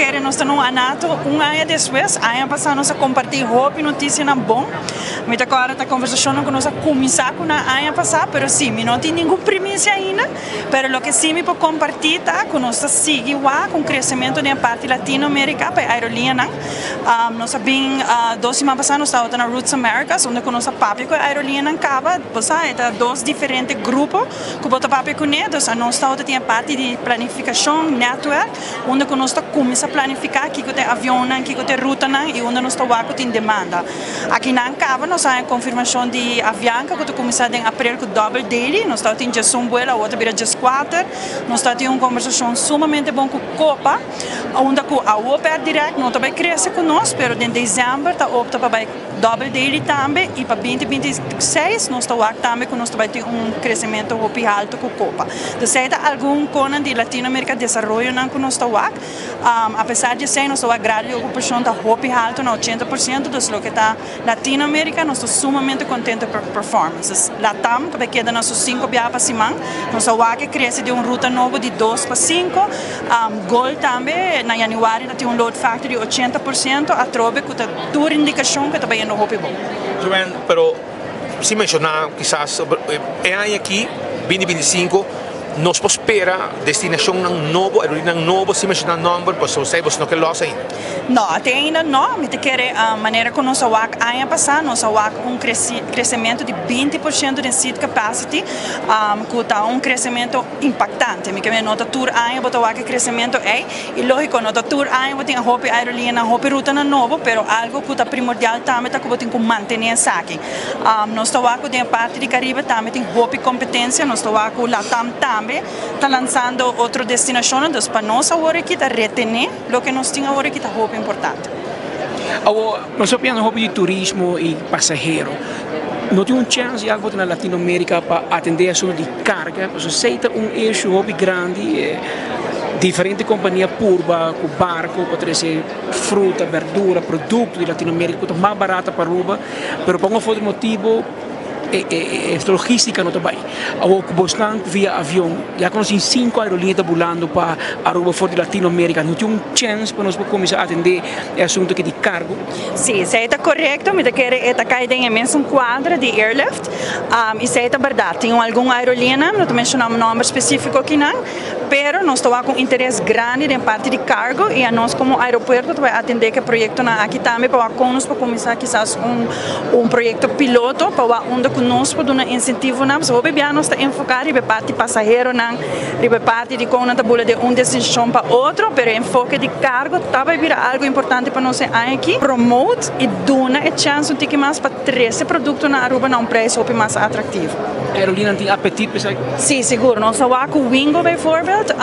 kere nos ta na un anato un aña despues. Aña pasa nos a comparti hopi noticianan bon. Mi ta corda ta conversacionnan cu nos a cuminsa cu nan aña pasa, pero si, mi no tin ningun primicia ainda. Pero loke si mi por comparti ta cu nos ta sigui wak un crecemento den e parti Latino America pa e aerolineanan. Nos a bin dos siman pasa nos tabata na Routes Americas unda cu nos a papia cu e aerolineanan caba. Bo sa e ta dos diferente grupo cu bo ta papia cune. Dus anos tabata tin e parti di planificacion, netwerk, unda cu nos ta cuminsa planifica kico ta e avionnan, kico ta e rutanan y unda nos ta wak cu tin demanda. Aki nan caba nos haña confirmacion di Avianca cu ta cuminsa den april cu double daily. Nos tabatin djesun buelo, awor ta bira djeskuater. Nos tabatin un conversacion sumamente bon cu Copa, unda cu awor per direct no ta bay crece cu nos, pero den december ta opta pa bay double daily tambe y pa 2026 nos ta wak tambe cu nos ta bay tin un crecemento hopi halto cu Copa. Dus esey ta algun conan di Latinoamerica desaroyonan cu nos ta wak. Apesar di esei nos ta wak grado di okupashon ta hopi haltu na 80%, dus loke ta Latino Amerika nos ta sumamente kontento ku e performance. Dus Latam ta bai keda na su sinku biaha pa siman, nos a wak e krese di un ruta nobo di dos pa sinku. Gol tambe na yanüari ta tin un load factor di 80% atrobe ku ta tur indikashon ku e ta bayendo hopi bon. Joanne, pero si menshoná kisas e aña aki, 2025, nos por spera destinashonnan nobo, aerolíneanan nobo, sin menshoná nòmber, pasobra esei boso no ke lòs ainda. No, te ainda no. Mi ta kere manera ku nos a wak aña pasá, nos a wak un kresementu di 20% den seat capacity, ku ta un kresementu impaktante. Mi ke mira no ta tur aña bo ta wak e kresementu ei. I lógiko, no ta tur aña bo tin hopi aerolíneanan, hopi rutanan nobo, pero algu ku ta primordial tambe ta ku bo tin ku mantené esaki. Nos ta wak ku den e parti di Karibe tambe tin hopi kompetensia, nos ta wak ku Latam tambe ta lansando otro destinashonnan, dus pa nos awor aki ta retené loke nos tin awor aki ta hopi importante. Awor, nos a piensa hopi di turismo i pasahero. No tin un chèns di algu na Latinoamérika pa atendé asuntu di karga? Pasobra esei ta un issue hopi grandi. Diferente kompania purba ku barko pa trese fruta, berdura, produkto di Latinoamérika ku ta mas barata pa Aruba. Pero pa un of otro motibo e logistica no ta bay. Awor cu bosnan via avion, ya cu nos tin cinco aerolinea ta bulando pa Aruba for di Latino America, no tin un chance pa nos por cuminsa atende e asunto aki di cargo? Si, esey ta corecto. Mi ta kere e ta cay den e mesun cuadra di airlift. Y esey ta berdad. Tin algun aerolinea, mi no ta menciona un nomber specifico akinan, Pero nos ta wak un interes grandi den parti di cargo y anos como aeropuerto ta bay atende cu e proyectonan aki tambe pa wak con nos por cuminsa kisas un un proyecto piloto pa wak unda cu nos por duna incentivonan pasobra hopi bia nos ta enfoca riba e parti pasaheronan, riba e parti di con nan ta bula di un destinacion pa otro, pero e enfoke di cargo ta bay bira algo importante pa nos e aña aki, promote y duna e chance un tiki mas pa trece productonan Aruba na un prijs hopi mas atractivo. Aerolineanan tin apetit pa esaki? Sí, sigur. Nos a wak ku Wingo bijvoorbeeld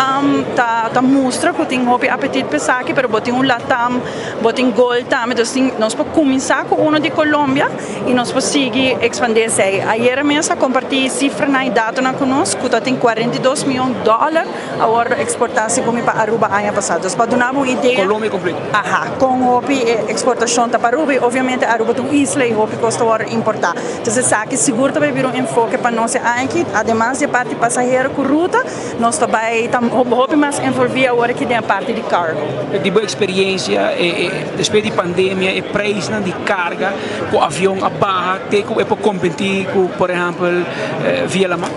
ta ta mustra ku tin hopi apetit pa esaki, pero bo tin un Latam, bo tin Gol tambe, dus tin nos por kuminsá ku uno di Colombia i nos por sigui ekspandé esei. Ayera mes a kompartí sifranan i datonan ku nos ku ta tin 42 mion dòler a wòrdu eksportá segun mi pa Aruba aña pasá. Dus pa duna bo un idea. Colombia kompleto. Aha, kon hopi e eksportashon ta pa Aruba i obviamente Aruba ta un isla i hopi kos ta wòrdu importá. Entonces esaki sigur ta bay bira un enfoke pa nos e aña aki. Ademas di e parti pasahero cu ruta, nos ta bay ta hopi mas envolvi awor aki den e parti di cargo. Di bo experiencia, despues di pandemia e prijsnan di carga cu avion a baha te cu e por competi cu por ehempel via laman?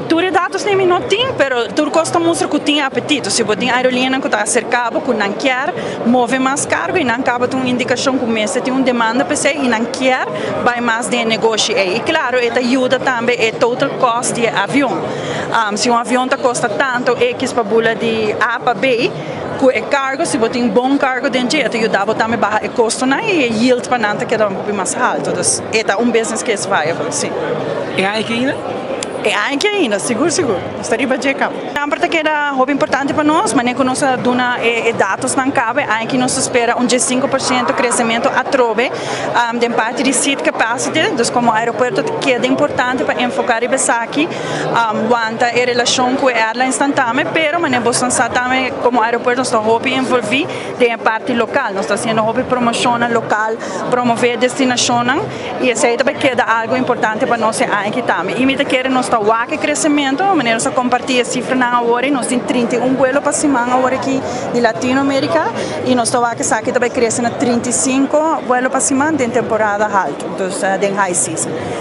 Tur e datos ni mi no tin, pero tur cos ta mustra cu tin apetito. Si bo tin aerolineanan cu ta acerca bo cu nan kier move mas cargo y nan caba ta un indicacion cu mester tin un demanda p'esey y nan kier bay mas den e negoshi ey. Y claro e ta yuda tambe e total cost di e avion. Si un avion ta costa tanto X pa bula di A pa B, cu e cargo, si bo tin bon cargo den dje, e ta yuda bo tambe baha e costonan y e yield pa nan ta keda un poco mas halto. Dus e ta un business case viable, si. E aña aki ainda? E aña aki ainda, sigur sigur. Nos ta riba dje caba. Semper ta keda hopi importante pa nos, manera ku nos a duna e datosnan kabe, aki nos ta spera un 15% kresementu atrobe den parti di seat capacity. Dus komo aeropuerto ta keda importante pa enfoká riba esaki, wanta e relashon ku e airlinesnan tambe, pero manera boso sa tambe komo aeropuerto nos ta hopi envolví den e parti lokal. Nos ta hasiendo hopi promoshonnan lokal, promové destinashonnan i esei ta bai keda algu importante pa nos e aña aki tambe. I mi ta kere nos ta. ta wak e crecemento, manera nos a comparti e cifranan awor, nos tin 31 vuelo pa siman awor aki di Latinoamerica y nos ta wak esaki tambe crece na 35 vuelo pa siman den temporada halto, anto den high season.